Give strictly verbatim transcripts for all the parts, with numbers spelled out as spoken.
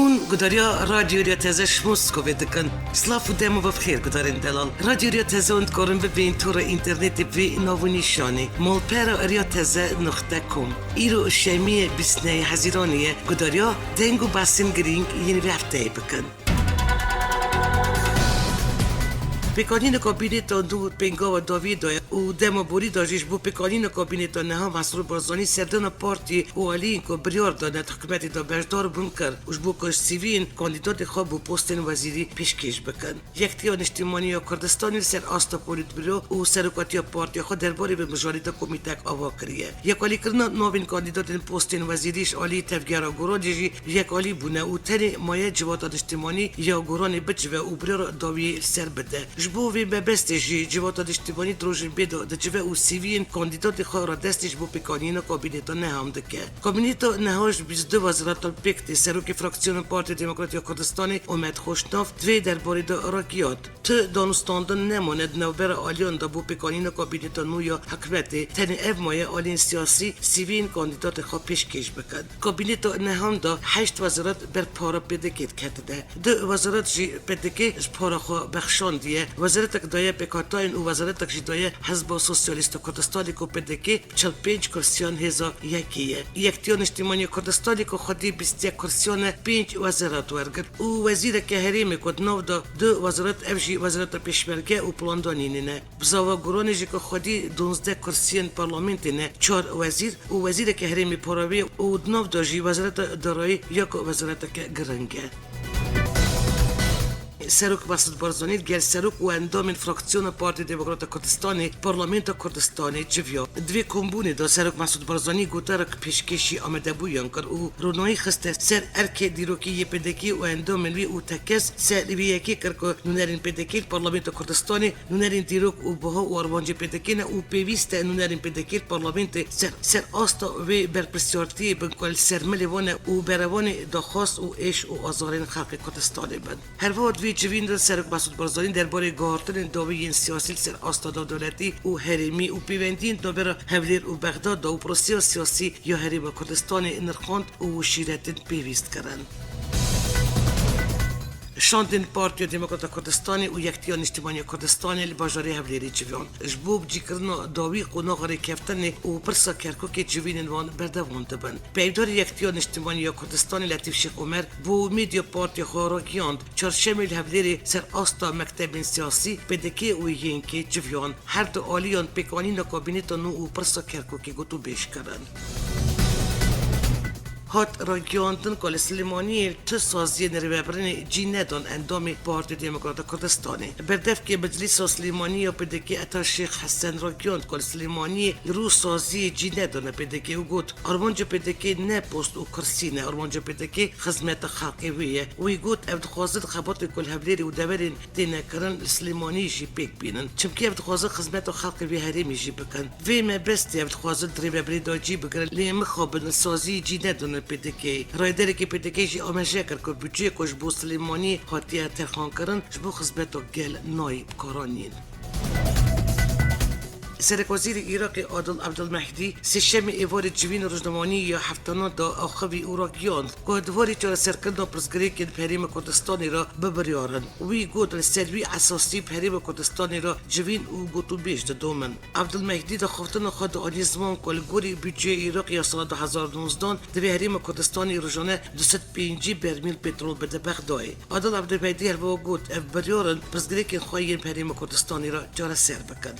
Hûn gudariya Radyo Rêya Teze ji Moskovê dikin. Silav û dema we bi xêr gudarên delal. Radyo Rêya Teze hûn dikarin bibînin tora înternetê bi vê nav û nîşanê: malpera rêya teze nuqte com. Îro şemiyê bîst û nehê Hezîranê ye, gudariya deng û behsên girîng yên vê hefteyê bikin. Pêkanîna kabîneta nû pêngava dawiyê de ye û dema borî de jî ji bo pêkanîna kabîneta niha Mesrûr Barzanî serdana partiyê û aliyên ku biryar dane di hikûmetê de beşdar bûn kir û ji bo ku ji CVyên kandîdatên xwe bo postên wezîrî pêşkêş bikin. Yekitiya Niştimanî ya Kurdistanê li ser asta polîtburo û serokatiya partiya xwe derbarê vê mijarê de komîtek ava kiriye. Yekalîkirina navên kandîdatên postên wezîrî ji alî tevgera Goranê jî yekalî bûne û tenê maye Civata Niştimanî ya Goranê bicive û biryara dawiyê li ser bide. Ji bo vê mebestê jî Civata Niştimanî di rojên bê de dicive û CVyên kandîdatên xwe radestî ji bo pêkanîna kabîneta niha dike. Kabîneta niha ji bîst du wezaratan pêk tê. Serokê fraksiyona Partiya Demokratîk ya Kurdistanê Omed Xoşnav di vê derbarê de ragihand: Tu danûstandin nemane di navbera aliyan de bo pêkanîna kabîneta nû ya hikûmetê. Tenê ev maye aliyên siyasî CVyên kandîdatên xwe pêşkêş bikin. Kabîneta niha de heşt wezaret ber para PDKê diketine. Du wezaret jî PDK ji para xwe bexşandiye. Wezaretek daye pêkhatayên û wezaretek jî daye Hizba Sosyalîst a Kurdistanê ku PDK çil pênc kursiyên hêza yekê ye. Yekitiya Niştimanî ya Kurdistanê ku xwedî bîst yek kursiyan e, pênc wezaret wergirt û wezîreke herêmê ku di nav de du wezaret, ev jî Wezareta Pêşmerge û Plandanînê ne. Bizava Goranê jî ku xwedî duwazdeh kursiyên parlamentê ne, çar wezîr û wezîreke herêmê para wê û di nav de jî Wezareta Darayî ya ku wezareteke giring e. Serok Mesûd Barzanî gel serok û endamên fraksiyona Partiya Demokrata Kurdistanê Parlamentoya Kurdistanê civiya. Di vê kombûnê de Serok Mesûd Barzanî gotarek pêşkêşî amadebûyan kir û ronahî xiste ser erkê dîrokî yê PDKê û endamên wî û tekez ser vê yekê kir ku nûnerên PDKê li Parlamentoya Kurdistanê nûnerên dîrok û biha û armancê PDKê ne û pêwîst e nûnerên PDKê li parlamentê ser, ser asta wê berpirsiyartiyê bin ku li ser milê wan e û berevanê daxwaz û êş û azarên xelkê Kurdistanê bin. Her wiha di vê civîn de Serok Mesûd Barzanî derbarê guhartinên dawî yên siyasî li ser asta navdewletî û herêmî û pêwendiyên di navbera Hewlêr û Bexdad de û proseya siyasî ya Herêma Kurdistanê nirxand û şîretin pêwîst kirin. Şandên Partiya Demokrata Kurdistanê û Yekitiya Niştimanî ya Kurdistanê li bajarê Hewlêrê civiyan. Ji bo bicîkirina dawî qonaxa rêkeftinê û pirsa Kerkûkê civînên wan berdewam dibin. Peyvdarê Yekitiya Niştimanî ya Kurdistanê Letîf Şêx Omer bo Medya Partiya xwe ragihand, çarşemê li Hewlêrê ser asta mektebên siyasî, PDK û YNKê civiyan. Her du aliyan pêkanîna kabîneta nû û pirsa Kerkûkê gotûbêj kirin. Hat ragihandin ku li Silêmaniyê tu saziyên rêvebirinê cî nedan endamê Partiya Demokrata Kurdistanê. Berdevkê Meclîsa Silêmaniyê ya PDKê Eta Şêx Hesen ragihand ku li Silêmaniyê li rû saziyê cî nedane PDKê û got, armanca PDKê ne post û kursî ne, armanca PDKê xizmeta xelkê wê ye. Wî got, ev dixwazin xebatên ku li Hewlêrê û deverên têne kirin li Silêmaniyê jî pêk bînin. Çimkî ev dixwazin xizmeta xelkê vê herêmê jî bikin. Vê mebestê ev dixwazin di rêvebirê de cî bigirin, lê mixabin li saziyê cî nedin li PDKê. Rayedarekî PDKê jî amaje kir ku budceyê ku ji bo Silêmaniyê hatiye terxankirin, ji bo xizmeta gel nayê bi kara nîn. Serekwezîrê Iraqê Adil Abdulmehdî sêşemê êvarê civîn rojnamevanî ya heftanan de axivî û ragihand ku di warê çareserkirina pirsgirêkên bi herêma Kurdistanê re bi biryar in. Wî got, li ser wî esasî bi herêma Kurdistanê re civîn û gotûbêj didomin. Abdulmehdî daxiftina xwe dianî ziman ku li gorî budceyê Iraqê ya sala du hezar nozdan divê herêma Kurdistanê rojane du sed pêncî bermîl petrol bide Bexdayê. Adil Abdulmehdî her wiha got, ev biryar in pirsgirêkên xwe yên bi herêma Kurdistanê re çareser bikin.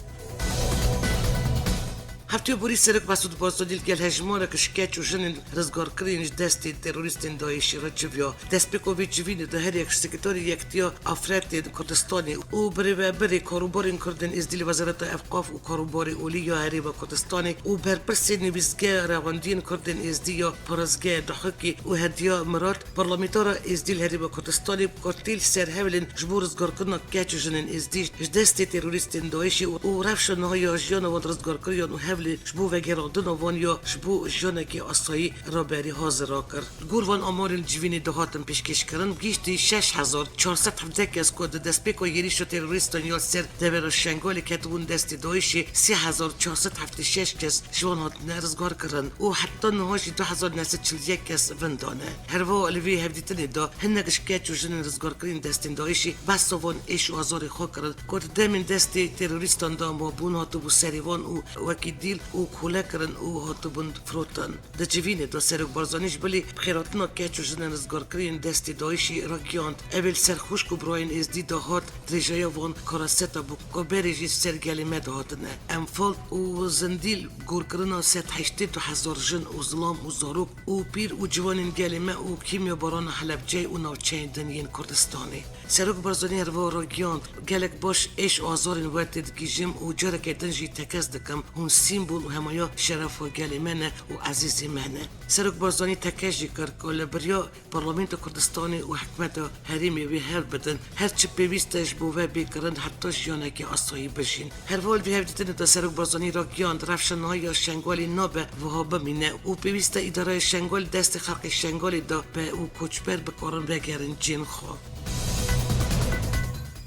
Heftê borî Serok Mesûd Barzanî li gel hejmarek ji keç û jinên rizgarkirin ji destê terorîstên DAIŞ'ê re civiya. Destpêka vê civînê de her yek ji Sekreterê Yekitiya Afretên Kurdistanê û birêvebirê karûbarên Kurdên Êzdî li Wezareta Ewqaf û Karûbarê Olî ya Herêma Kurdistanê û berpirsê nivîsgeha revandiyên Kurdên Êzdî ya Parêzgeha Duhokê û Hediya Mirad, parlamentara Êzdî li Herêma Kurdistanê, bi kurtî li ser hewlên ji bo rizgarkirina keç û jinên Êzdî ji destê terorîstên DAIŞ'ê û, û rewşa niha ya jiyana wan rizgarkiriyan û hewl lê ji bo vegerandina van ya ji bo jiyanekî asayî raberî hazir rakir. Li gor van amarên civînê dihatin pêşkêşkirin, gihîştî şeş hezar çar sed hevdeh kes ku di destpêka êrîşa terorîstan ya li ser devera Şengalê ketibûn destê DAIŞê, sê hezar çar sed heftê şeş kes ji wan hatine rizgarkirin û heta niha jî du hezar neh sed çil yek kes vinda ne. Herwiha li vê hevdîtinê de hinek ji keç û jinên rizgarkirî yên destên DAIŞê behsa van êş û azarê xwe kirin ku di demên destê terorîstan de mabûn hatibû serê wan û wekî dîl û kole kirin û hatibûn firotin. Di civînê de Serok Barzanî ji bilî bi xêrhatina keç û jinên rizgarkirî yên destê DAIŞê ragihand, ev ê li ser xwişk û birayên êzdî de hat, dirêjaya van kara seta bû ku berê jî ser gelê me dihatine. Enfal û Zindîl gorkirina sed heştê du hezar jin û zilam û zarok û pîr û ciwanên gelê me û kîmyabarana Helebceyê û navçeyên din yên Kurdistanê. Serok Barzanî herwiha ragihand, gelek baş êş û azarên we têdigihîjim û careke din jî tekez dikim, hûn sîmbol û hemaya şerefa gelê me ne û ezîzê me ne. Serok Barzanî tekez jî kir ku li beriya Parlamentoya Kurdistanê û hikûmeta herêmê wê hewl bidin, her çi pêwîst e ji bo we bê kirin heta jiyanekî asayî bijîn. Herwiha li vê hevdîtinê de Serok Barzanî ragihand, rewşa niha ya Şengalê nabe wiha bimîne û pêwîst e îdareya Şengalê destê xelkê Şengalê de be û koçber bikarin vegerin cihên xwe.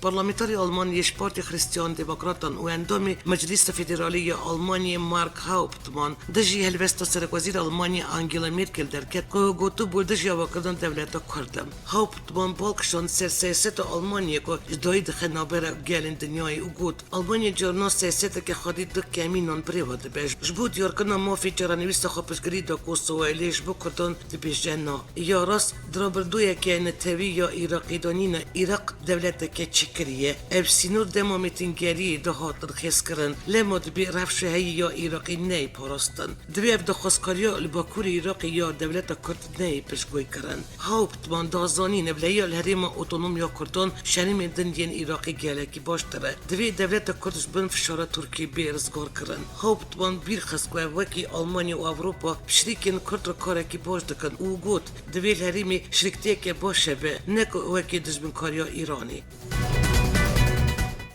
Parlamenterê Almanyayê ji Partiya Xristiyan Demokratan û endamê Meclîsa Federalî ya Almanyayê Mark Hauptmann dijî helwesta Serokwezîra Almanyayê Angela Merkel derket ku gotibû li dijî avakirina dewleta Kurd e. Hauptmann bal kişand ser siyaseta Almanyayê ku ji dayî dixe navbera gelên dinyayê û got, Almanya carna siyaseteke xwedî du kemînan birêve dibe. Ji bo diyarkirina mafê çarenivîsa xwe piştgirî da Kosovayê, lê ji bo Kurdan dibêje na. Ya rast, di rabirdûyeke netewî ya Iraqê de nîne. Iraq dewleteke çekirî ye. Ev sînor dema mêtingeriyê dihatin xêzkirin. Lema dibê rewşa heyî ya Iraqê neyê parastin. Divê ev daxwazkariya li Bakurê Iraqê ya dewleta Kurd neyê piştguhkirin. Hauptmann da zanîn, ewlehiya li herêma otonom ya Kurdan ji herêmên din yên Iraqê gelekî baştir e. Divê dewleta Kurd ji bin fişara Tirkiyê bê rizgarkirin. Hauptmann bîr xist ku ev wekî Almanya û Ewropa bi şirîkên Kurd re karekî baş dikin û got, divê li herêmê şirîktiyeke baş hebe, ne ku wekî dijminkariya Îranê.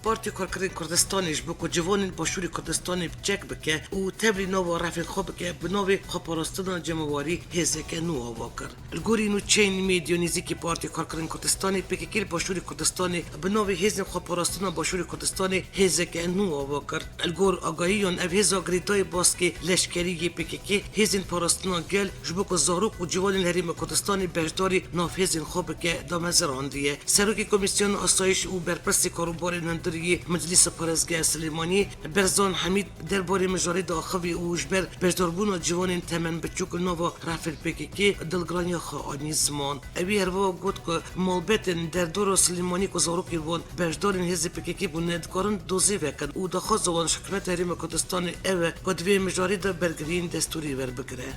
Partiya Karkerên Kurdistanê ji bo ku ciwanên Başûrê Kurdistanê bi çek bike û tevlî nava refên xwe bike, bi navê Xweparastina Cemawerî hêzeke nû ava kir. Li gorî nûçeyên medya nêzîkî Partiya Karkerên Kurdistanê, P K K li Başûrê Kurdistanê bi navê Hêzên Xweparastina Başûrê Kurdistanê hêzeke nû ava kir. Li gor agahiyan, ev hêza girêdayî baskê leşkerî yê P K K, hêzên parastina gel ji bo ku zarok û ciwanên herêma Kurdistanê beşdarî nav hêzên xwe bike, damezirandiye. Serokê Komîsyona Asayîş û berpirsê karûbarên hundirî yê Meclîsa Parêzgeha Silêmaniyê, Berzan Hemîd, derbarê mijarê diaxivî û ji ber beşdarbûna ciwanên temenbiçûk li nava refên P K K dilgiraniya xwe anî ziman. Ewî herwiha got ku malbetên derdora Silêmaniyê ku zarokên wan beşdarên hêzên P K K bûne, dikarin dozê vekin û daxwaza wan ji hikûmeta Herêma Kurdistanê ew e ku di vê mijarê de bergiriyên destûrî werbigire.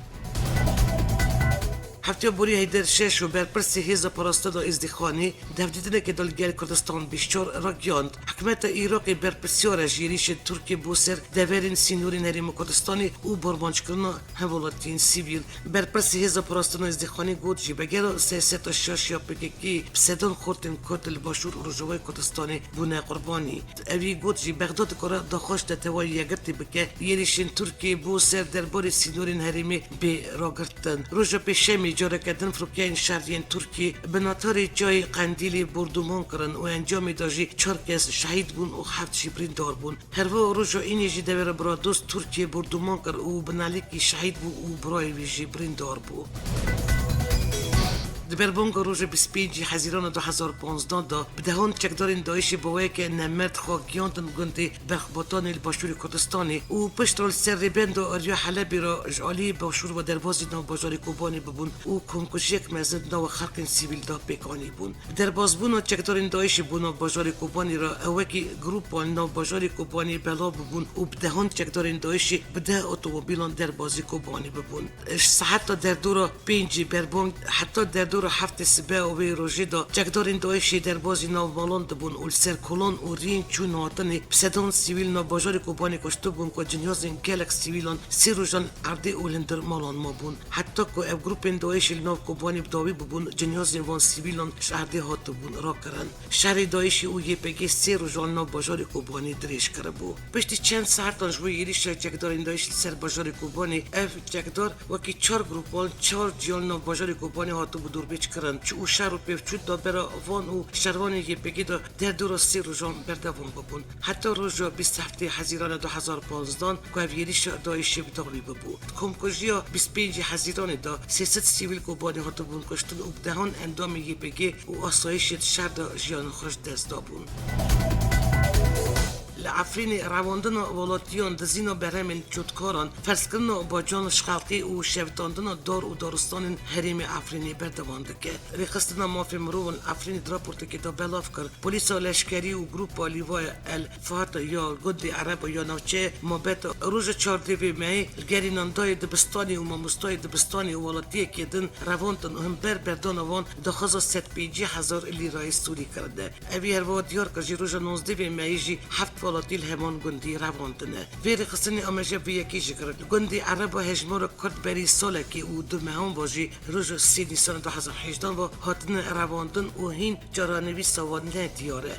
Hefteya borî Heyder Şeşo, berpirsê Hêza Parastina Êzdîxanê, di hevdîtinekê de li gel Kurdistan vîst û çar ragihand, hikûmeta Iraqê berpirsyar e ji êrîşên Tirkiyê bo ser deverên sînorên Herêma Kurdistanê û bombankirina hevwelatiyên sivîl. Berpirsê Hêza Parastina Êzdîxanê got jî, begera siyaseta şaş ya P K K bi sedan xortên Kurd li Başûr û Rojavayê Kurdistanê bûne qurbanî. Ewî got jî, Bexdad dikare daxwaz ji Neteweyên Yekgirtî bike, êrîşên Tirkiyê bo ser derbarê sînorên herêmê bê ragirtin. Roja Pêşemê careke din firokeyên şerî yên Tirkiyê bi natarê çiyayê Qendîlê bordûman kirin û encamê de jî çar kes şehîd bûn û heft jî birîndar bûn. Herwiha roja Înê jî devera Brados Tirkiyê bordûman kir û binalîkî şehîd bû û birayê wî jî birîndar bû. Di berbanga roja bîst û pêncî Hezîrana du hezar û panzdeh de bi dehan çekdarên DAIŞê bi weyeke nemerd xwe giyandin gundê Berxbatanê li başûrê Kurdistanê û piştre li ser rêbenda Ariya Helebê re ji aliyê başûr ve derbazî nav bajarê Kobanê bibûn û komkujiyek mezin di nava xelkên sivîl de pêk anîbûn. Bi derbazbûna çekdarên DAIŞê bo nav bajarê Kobanê re ew wekî grûpan li nav bajarê Kobanê belav bûbûn û bi dehan çekdarên DAIŞê bi deh otomobîlan derbazî Kobanê bibûn. Ji seheta derdora pêncî berbang heta derdor Heftê sibe û vê rojê de çekdarên DAIŞê derbazî nav malan dibûn û li ser kolan û riyên çûn hatinê bi sedan sivîl nav bajarê Kobanê kuştibûn ku cinyazên gelek sivîlan sê rojan erdê û li hundir malan mabûn. Heta ku ev grûpên DAIŞê li nav Kobanê bi dawî bibûn, cinyazên van sivîlan ji erdê hatibûn rakirin. Şerê DAIŞê û YPG sê rojan nav bajarê Kobanê dirêj kiribû. Piştî çend saetan ji bo êrîşa çekdarên DAIŞ li ser bajarê Kobanê, ev çekdar wekî çar grûpan çar ciyan nav bajarê Kobanê hatibû dorbêj kirin. Çi û şer û pêvçûn navbera van û şervanên YPG de derdora sê rojan berdewam bibûn. Heta roja bîst heftê Hezîrana du hezar panzdan ku ev êrîşa DAIŞê bi dawî bibû. Komkujiya bîst pêncî Hezîranê de sê sed sivîl Kobanê hatibûn kuştin û bi dehan endamên YPG û asayişê di şer de jiyanê xwe ji dest dabûn. Li Efrînê revandina welatiyan, dizîna berhemên çotkaran, ferzkirina bacan ji xelkê û şewitandina dar û daristanên herêmê Efrînê berdewam dike. Rêxistina Mafê Mirovan li Efrînê di raportekê de belav kir, polîsa leşkerî û grûpa Lîvaya El Fatih ya gundê Ereba ya navçeyê Mabeta roja çardê vê mehê li gerî nandayê dibistanê û mamostayê dibistanê û welatiyekê din revandin û hember berdana wan daxwaza sed pêncî hezar lîrayê Sûrî kirine. Evî herwiha diyar kir, jî roja nozdeh vê mehê jî heft welatî li heman gundî revandine. Vê rêxistinê amaje vê yekê jî kirin. Li gundê Ereba hejmara Kurd berî salekê û du mehan ve jî roja sê Nîsana du hezar hejdan ve hatine revandin û hîn çarenivîsa wan ne diyar e.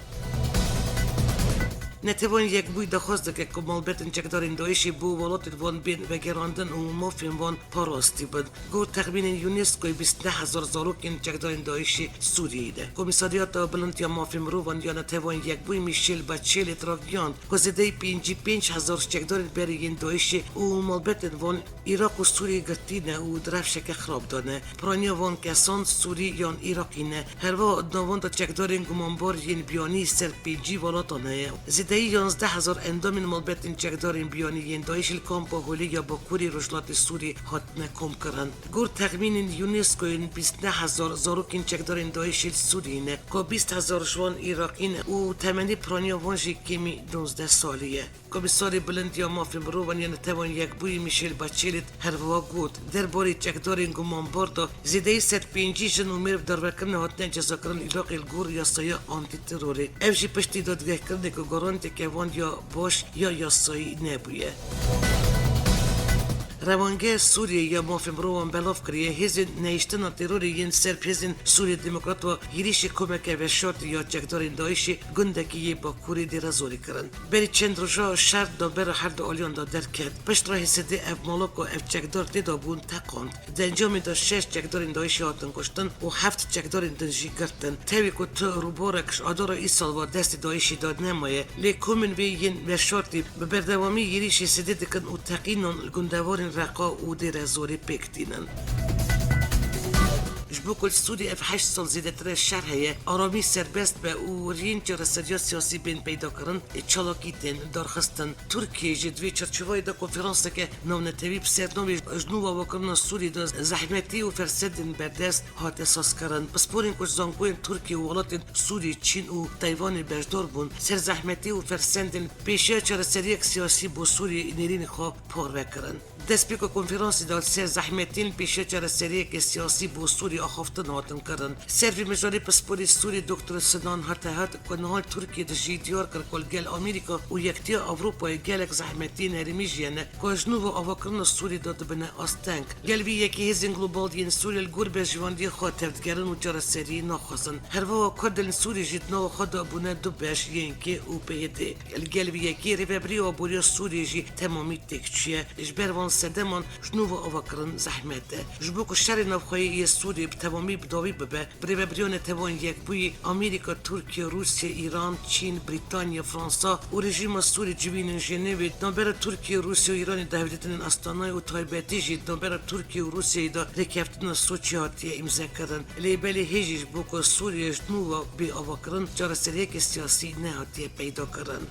Netewên Yekbûyî daxwaz dike ku malbetên çekdarên DAIŞê bo welatên wan bên vegerandin û mafên wan parastî bin. Gor texmînên UNESCOyê bîst neh hezar zarokên çekdarên DAIŞê Sûriyeyê ne. Komîsaryata Bilind ya Mafê Mirovan ya Netewên Yekbûyî Michelle Bachelet ragihand ku zêdeyî pêncî pênc hezar çekdarên berê yên DAIŞê û malbetên wan Iraq û Sûriyê girtî ne û di rewşeke xirab de ne. Piraniya van kesan Sûrî yan Iraqî ne. Herwiha di navenda çekdarên gumanbar yên biyanî ser pêncî welatan heye. Zêdeyî yanzdeh hezar endamên malbetên çekdarên biyanî yên DAIŞ li kampa Holê ya Bakurê Rojhilatê Sûriyê hatine komkirin. Gor texmînên UNESCOyê bîst neh hezar zarokên çekdarên DAIŞê li Sûriyê ne, ku bîst hezar ji wan Iraqî ne û temenê piraniya wan jî kêmî duwazdeh salî ye. Komîsarê Bilind ya Mafê Mirovan ya Netewên Yekbûyî Michelle Bachelet herwiha got, derbarê çekdarên gumanbar de zêdeyî sed pêncî jin û mêr bi darvekirinê hatine cezakirin Iraqê li gor yasaya antîterorê. Ev jî piştî dadgehkirinê ku garantiyeke van ya baş ya yasayî nebûye. Rewandgeha Sûriyê ya Mafê Mirovan belav kiriye, hêzên nehiştina terorê yên ser bi Hêzên Sûriyê Demokrat ve hêrişê komeke veşartî ya çekdarên DAIŞê gundekî yê Bakurê Dêra Zorê kirin. Berî çend roja şer di navbera her du aliyan de derket. Piştre H S D ev mala ku ev çekdar tê de bûn teqand. Di encamê de şeş çekdarên DAIŞê hatin kuştin û heft çekdarên din jî girtin. Tevî ku tu rûbarek ji adara îsal ve destê DAIŞê de nemaye, lê komên vê yên veşartî bi berdewamî êrîşê zêde dikin û teqînan li gundewarên Reqa û Dêre Zorê pêk tînin. Ji bo ku li Sûriyê ev heşt sal zêdetir e şer heye, aramî serbest be û riyên çareseriya siyasî bên peydakirin, ê çalakî tên darxistin. Tirkiye jî di vê çarçovayê de konferanseke navnetewî bi ser navê Ji nû avakirina Sûriyê de zehmetî û fersendên berdest hate sazkirin. Pisporên ku ji zankoyên Tirkiye û welatên Sûriyê, Çîn û Taywanê beşdar bûn, ser zehmetî û fersendên pêşiya çareseriyek siyasî bo Sûriyê nêrînê xwe parve kirin. Destpêka konferansê de li ser zehmetiyên pêşiya çareseriyeke siyasî bo Sûriyê axaftin hatin kirin. Ser vê mijarê pisporê Sûriyê Doktor Sinan Hetehet ku niha li Tirkiyê dijî diyar kir ku li gel Amerîka û Yektiya Ewropayê gelek zehmetiyên herêmî jî hene ku ji nû ve avakirina Sûriyê de dibine asteng. Gel vî yekê hêzên global yên Sûriyê li gor berjewendiyê xwe tevdigerin û çareseriyê naxwazin. Herwiha Kurdên Sûrî jî di nava xwe de bûne du beş, Y N K û P Y D. Li gel vî yekê rêvebirî aboriya Sûriyê jî temamî têk çûye. Ji ber van sedeman ji nû ve avakirin zehmet e. Ji bo ku şerê navxweyî yê Sûriyê bi temamî bi dawî bibe, bi rêvebiriya Netewên Yekbûyî, Amerîka, Tirkiye, Rûsya, Îran, Çîn, Brîtanya, Fransa û rejîma Sûrî civînin Jenevê, di navbera Tirkiye, Rûsya û Îranê de hevdîtinên Astanayê û taybetî jî di navbera Tirkiye û Rûsyayê de rêkeftina Soçî hatiye îmzekirin. Lê belê hê jî ji bo ku Sûriye ji nû ve bê avakirin, çareseriyeke siyasî nehatiye peydakirin.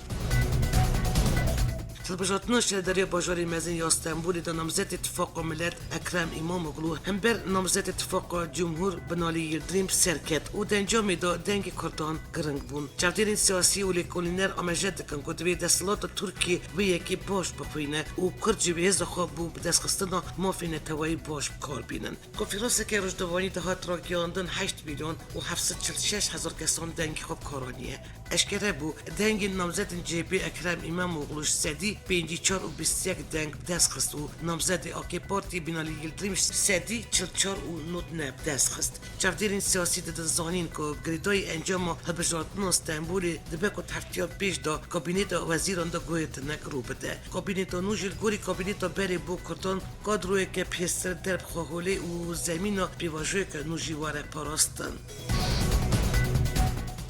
Hilbijartina Şaredariya Bajarê Mezin ya Stenbolê de namzetê Tifaqa Milet Ekrem Îmamoglu hember namzetê Tifaqa Cumhur Binalî Yildirim serket û di encamê de dengê Kurdan giring bûn. Çavdêrên siyasî û lêkolîner amêje dikin ku divê desthilata Tirkiyê wê yekê baş bixwîne û Kurd jî bi hêza xwe bo bidestxistina mafê neteweyî baş bi kar bînin. Konferanseke rojnamevanî de hat ragihandin heşt milyon û heft sed çil şeş hezar kesan dengê xwe bi kar aniye. Eşkere bû, dengên namzetên C H P Ekrem Îmamoglu ji sedî pêncî çar û bîst yek deng bi dest xist û namzetê A K Partî Binalî Yildirim ji sedî çil çar û nod neh bi dest xist. Çavdêrên siyasî didin zanîn ku girêdayî encama hilbijartina Stenbolê dibe ku di hefteya pêş de kabîneta wezîran de guhêrtinek rû bide. Kabîneta nû jî li gorî kabîneta berê bo Kurdan kadroyeke pêstir derbixwe holê û zemîna pêvajoyeke nû jî were parastin.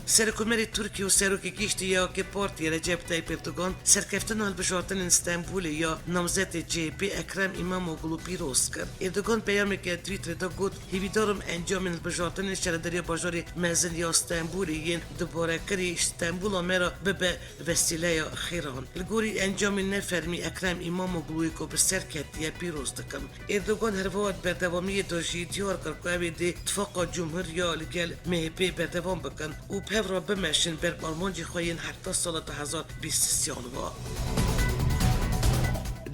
Serokkomerê Tirkiyê û Serokê Giştî ya A K Partiyê Recep Tayyip Erdogan serkeftina hilbijartinên Stenbolê ya namzetê C H P Ekrem Îmamoglu pîroz kir. Erdogan peyameke Twitterê de got, Hêvîdar im encamên hilbijartinên Şaredariya Bajarê Mezin ya Stenbolê yên dubarekirî ji Stenbola me re bibe vesîleya xêran. Li gorî encamên nefermî Ekrem Îmamoglûyê ku bi ser ketiye pîroz dikim. Erdogan her wiha di berdewamiyê de jî diyar kir ku ew ê dê tifaqa cumhur ya li gel M H P berdewam bikin û bi hev re bimeşin ber bi armancê xwe yên heta sala du hezar bîst sê ve.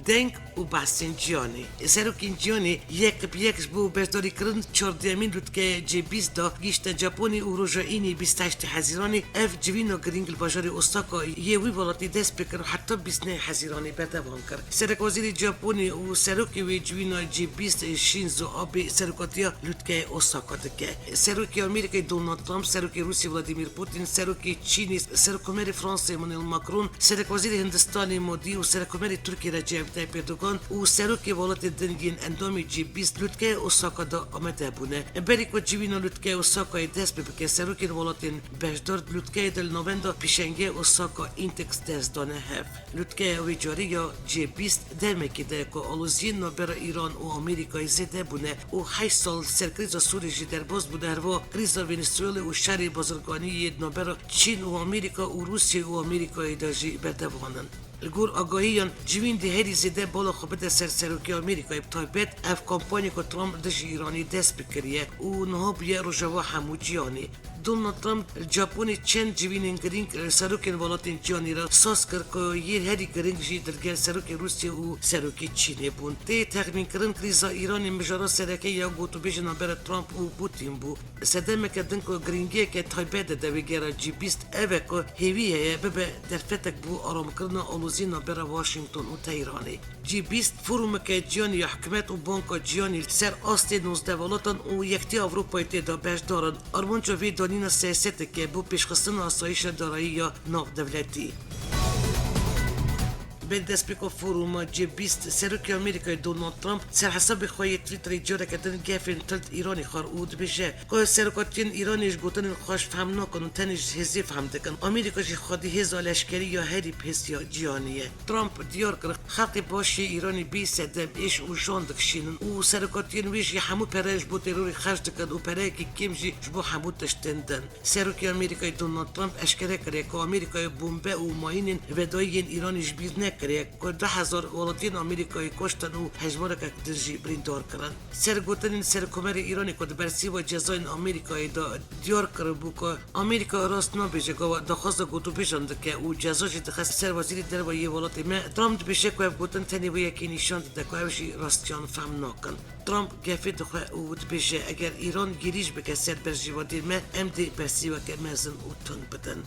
Deng û behsên cîhanê. Serokên cîhanê yek bi yek ji bo beşdarîkirin çarduyemîn lûtkeyê C bîst de gihîşte Japonê û roja înê bîst heştê Hezîranê ev civîna girîng li bajarê Osaka yê wî welatî dest pê kir û heta bîst nehê Hezîranê berdewam kir. Serekwezîrê Japonê û serokê wê civîna C bîst Shinzo Abe serokatiya lûtkeyê Osaka dike. Serokê Amerîkayê Donald Trump, serokê Rûsya Vladimir Putin, serokê Çînê, serokkomerê Fransayê Emmanuel Macron, serekwezîrê Hindistanê Modi û serekomerê Tirkiyê Recep Tayyip Erdogan û serokê welatê din yên endamê C bîst lûtkeyê Osaka de amade bûne. Berî ku civîna lûtkeyê Osakayê dest pê bike, serokên welatên beşdar di lûtkeyê de li navenda pêşengê Osaka Intex dest dane hev. Lûtkeya wê carî ya C bîst demekê de ye ku aloziyên navbera Îran û Amerîkayê zêde bûne û heşt sal li ser krîza Sûriyê jî derbas bûne, herwiha krîza Venezuelê û şerê bazirganî yê di navbera Çîn û Amerîka û Rûsya û Amerîkayê de jî berdewam in. Li gor agahiyan, civîn dê herî zêde bala xwe bide ser serokê Amerîkayê, bi taybet ev kampanyê ku Trump dijî Îranê dest pê kiriye û niha bûye rojeva hemû cîhanê. Donald Trump li Japonê çend civînên girîng li serokên welatên cîhanê re saz kir ku yê herî girîng jî di gel serokê Rûsya û serokê Çînê bûn. Tê texmînkirin krîza Îranê mijara sereke ya gotûbêjên navbera Trump û Putin bû. Sedemeke din ku girîngiyeke taybet dide wê gera C bîst ev e ku hêvî heye bibe derfetek bo aramkirina aloziyê navbera Washington û Tehranê. C bîst forumeke cîhanî ya hikûmet û Banka Cîhanî li ser astê nozdeh welatan û Yekîtiya Ewropayê tê de beşdar in. Armanca vê danîna siyaseteke bo pêşxistina asayîşa darayî ya navdewletî. Ber destpêka foruma C bîst, Serokê Amerîkayê Donald Trump ser hesabê xwe yê Twitterê careke din gefên tilt Îranê xwar û dibêje ku serokatiyên Îranê ji gotinên xwe ji fehm nakin û tenê ji hêzê fehm dikin. Amerîka jî xwedî hêza leşkerî ya herî bi hêz ya cîhanê ye. Trump diyar kir, xelkê baş yê Îranê bêsedem êş û jan dikişînin û serokatiyên wê jî hemû pere ji bo terorê xerc dikin û pereyekî kêm jî ji bo hemû tiştên din. Serokê Amerîkayê Donald Trump eşkere kiriye ku Amerîkayê bombe û mayînên vedayî yên Îranê ji bîr nekiriye, ku du hezar welatiyên Amerîkayê kuştin û hejmareke din jî birîndar kirin. Ser gotinên Serokkomerê Îranê ku di bersîva cezayên Amerîkayê de diyar kiribû ku Amerîka rast nabêje gava daxwaza gotûbêjan dike û ceza jî dixe ser Wezîrê Derve yê welatê me, Trump dibêje ku ev gotin tenê wê yekê nîşan dide ku ew jî rastiyan fehm nakin. Trump gefê dixwe û dibêje, eger Îran girîş bike ser berjêwendiyên me, em dê bersîveke mezin û tund bidin.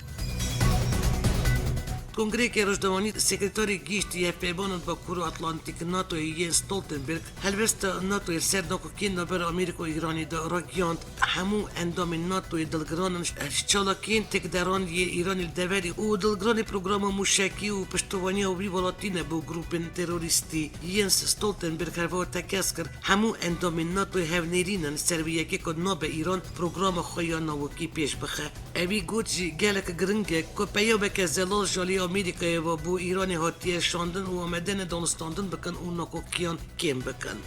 Kongreyeke rojnamevanî, Sekreterê Giştî yê Hevpeymanan Bakur û Atlantîk NATOyê Jens Stoltenberg helwesta NATOyê li ser nakokiyên navbera Amerîka û Îranê de ragihand, hemû endamên NATOyê dilgiran in ji çalakiyên têkderan yê Îranê li deverê û dilgiranê programa mûşekî û piştevaniya wî welatî ne bo grûpên terorîstî. Jens Stoltenberg herwiha tekez kir, hemû endamên NATOyê hevnêrîn in li ser vê yekê ku nabe Îran programa xwe ya navokî pêş bixe. Ewî got jî, gelek giring e ku peyameke zelal ji alî Amerîkayê ve bo Îranê hatiye şandin û amade ne danûstandin bikin û nakokiyan kêm bikin.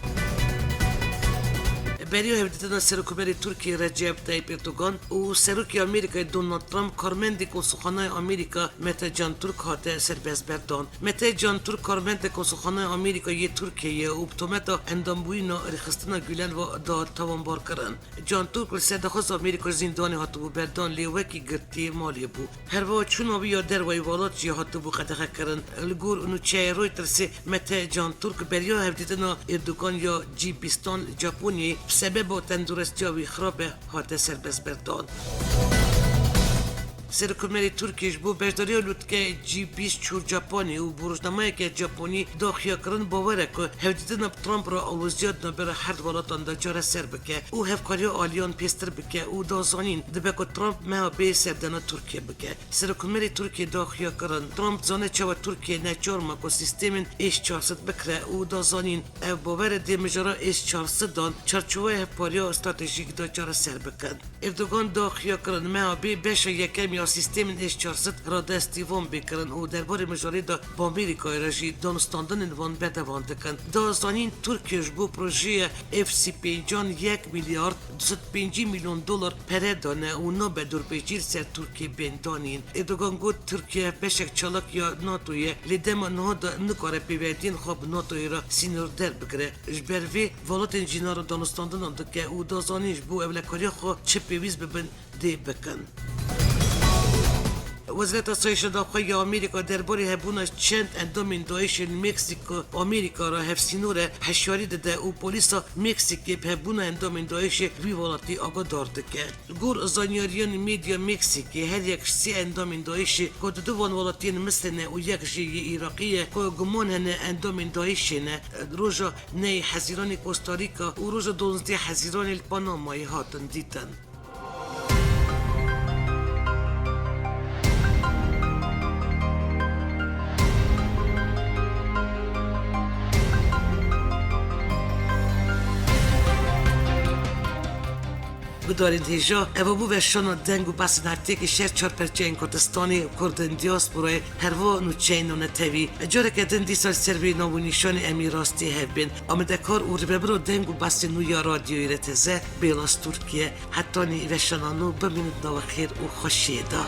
Beriya hevdîtina Serokkomarê Tirkiyê Recep Tayyip Erdogan û Serokê Amerîkayê Donald Trump karmendê Konsulxanaya Amerîka Mete Can Türk hate serbestberdan. Mete Can Türk karmendê Konsulxanaya Amerîka yê Tirkiyeyê ye û bi tometa endambûyîna rêxistina Gülen ve da tawanbarkirin. Can Türk li ser daxwaza Amerîka ji zîndanê hatibû berdan, lê wekî girtî malê bû. Herwiha çûna wî ya dervayî welat jî hatibû qedexekirin. Li gor nûçeyê Reutersê, Mete Can Türk beriya hevdîtina Erdogan ya G bîstan li Japonyayê bi sebeba tendurestiya wî xirab e, hate serbestberdan. Serokkomarê Tirkiyê ji bo beşdariya lûtke G bîst çû Japonê û bi rojnameyeke Japonî da xiyakirin, bawer e ku hevdîtina bi Trump re aloziya di navbera her du welatan de çareser bike û hevkariya aliyan pêstir bike û da zanîn dibe ku Trump meha bê serdana Tirkiye bike. Serokkomarê Tirkiyê da xiyakirin, Trump dizane çawa Tirkiye neçar ma ku sîstemên S çar sed bikire û da zanîn ev bawer e dê mijara S çar sedan çarçoveya hevpariya stratejîk de çareser bikin. Erdogan da xiyakirin, meha bê beşa yekem ya sîstemên S çar sed radestî van bê kirin û derbarê mijarê de bi Amerîkayê re jî danûstandinên van berdewam dikin. Da zanîn, Tirkiye ji bo projeyê F C pêncan yek milyar du sed pêncî milyon dolar pere dane û nabe dorpêçî li ser Tirkiye bên danîn. Erdogan got, Tirkiye beşek çalak ya NATO ye, lê dema niha de nikare pêwendiyên xwe bi NATOyê re sînorder bigire. Ji ber vê, welatên jîna re danûstandinan dike û da zanîn ji bo ewlekariya xwe çi pêwîst bibin dê bikin. Wezareta Asayîşa Navxwe ya Amerîka derbarê hebûna çend endamên DAIŞê li Meksîko Amerîka re hevsînor e, hişyarî dide û polîsa Meksîkê bi hebûna endamên DAIŞê wî welatî agadar dike. Li gor zanyariyên medya Meksîkê, her yek ji sê endamên DAIŞê ku di du van welatiyên Misrê ne û yek jî yê Iraqê ye ku guman hene endamên DAIŞê ne, roja nehê Hezîranê Kosta Rîka û roja duwazdeh Hezîranê li Panamayê hatin dîtin. Gudarên hêja, eva bû veşana deng û behsên hefteyekê şer çar perçeyên Kurdistanê, Kurdên diasporayê, herwiha nûçeyên navnetewî. Careke din dîsa li ser vê nav û nîşanê em ê rastî hev bên. Amadekar û rêvebira deng û behsên nû ya Radyoyê R T Z, Bêlas Tirkiye. Hetanî veşana nû, bimînin di nava xêr û xweşiyê de.